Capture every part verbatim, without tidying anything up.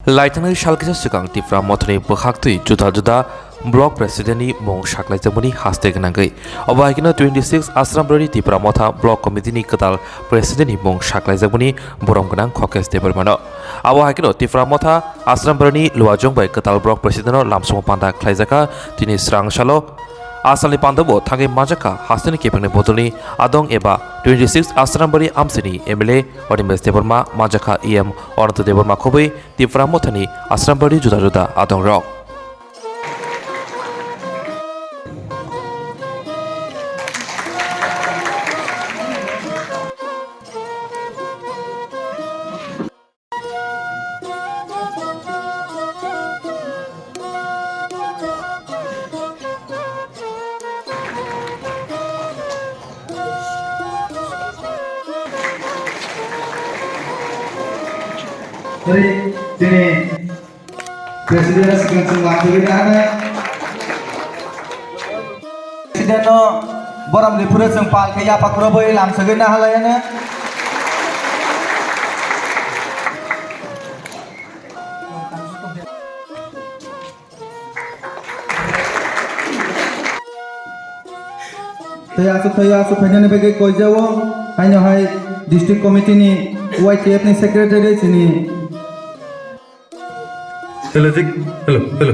Laithangnai sal kisa swkang Tipra Mothani bwkhaktwi juda juda Block President ni mung saklaijakmani haste gwnangwi. Obo hai kheno twenty six Asrambari Tipra Motha Block Committee ni kwtal President ni mung saklaijakmani borom gwnang Khokesh Debbarmano. Abo hai kheno Tipra Motha Asrambari ni Luajong bai kwtal Block President no lamsongo panda khlaijakha tini srang salo. Asalni pandao thangwi manjakha hasteni kepengni bodolni adong eba twenty six Asrambari amsini M L A Animesh Debbarma, manjakha E M Ananta Debbarma khobwi Tipra Mothani Asrambari juda juda adongrok. Tei chini President no swkang chwng lamsogwi nahana. President no borom ni phuru chwng pal khe yapha khurobwi lamsogwi nahalaiano. Tei aswk thaio aswk phainani bagwi koijao haino hai district committee ni Y T F ni secretary chini. Hello, Jik. Hello, hello.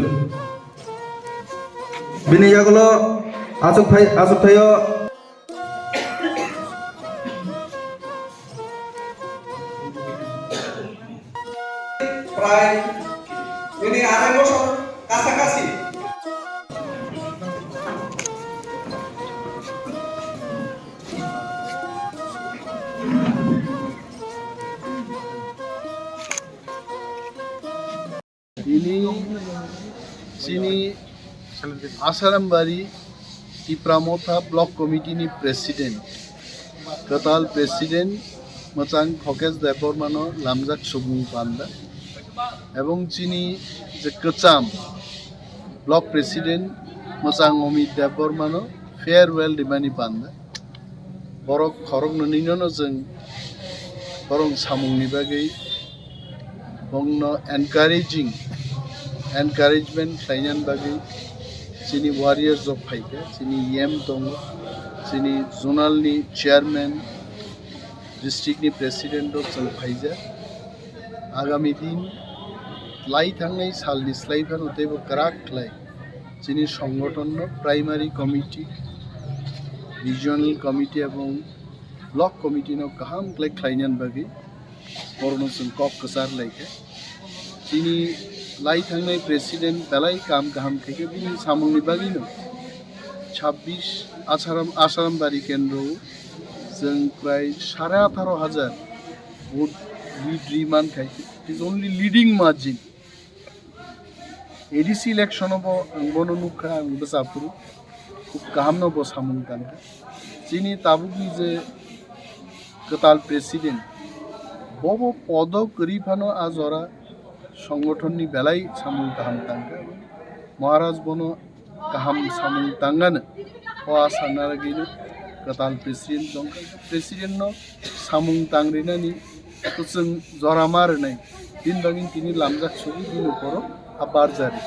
Bini yagulo aswk phai, aswk thaio. Prai bini arai bosor kasakasi. Ini chini Asarambari Tipra Motha Block Committee ni President, kwtal President mwchang Khokesh Debbarmano lamjak subung panda, ebong chini je kwcham Block President mwchang Amit Debbarmano farewell rimani panda. Borok khoroknwino chwng borok samungni bagwi bongno encouraging, encouragement khlainani bagwi chini warriors rok phaikha, chini E M tongo, chini zonal ni chairman, district ni president rok chwng phaijak. Agami din lai thangnai salni slai phano teibo kwrak khlai chini songothonno primary committee, regional committee ebong block committee no kaham khlai khlainani bagwi borokno chwng kok kwchar laikha. Chini lai thangnai president belai kam kaham khaikha, bini samungni bagwino chabbish Asaram, Asarambari kendro chwng prai sare atharo hajar vote lead ri mankha, it is only leading margin. A D C election o bo ang bono nukha, ang bwchaphuru khub kahamno bo samung tangkha. Chini tabukni je kwtal president, bobo podo kwrwi phano a jora songothonni belai samung kaham tangkha. Maharaj bono kaham samung tangano o asa naragwino kwtal president tongkha. President no samung tangrinani kwchwng jora ma rwnai, bini bagwi tini lamjak sugi bini ukhoro a barjari.